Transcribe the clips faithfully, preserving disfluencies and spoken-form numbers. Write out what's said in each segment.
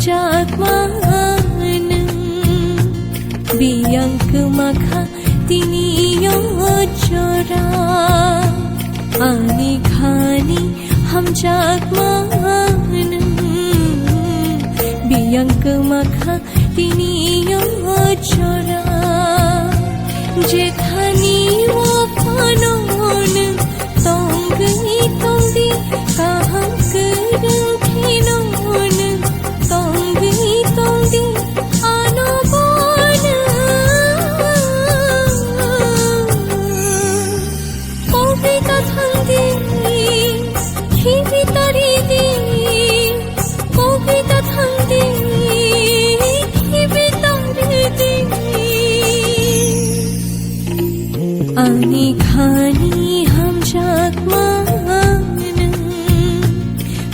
Chakma nwng biyang kwmakha tini yo jora. Ani khani hamjakma nwng biyang kwmakha tini yo jora. Jethani o phano nwng tongwi tongdi, kaham kwrwng kheno nwng tongwi tongdi, ano bono kobita thangdi, khibi taridi, kobita thangdi, khibi taridi. Ani khani hamjakma nwng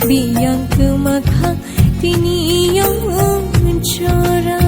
biyang kwmakha tini yo jora.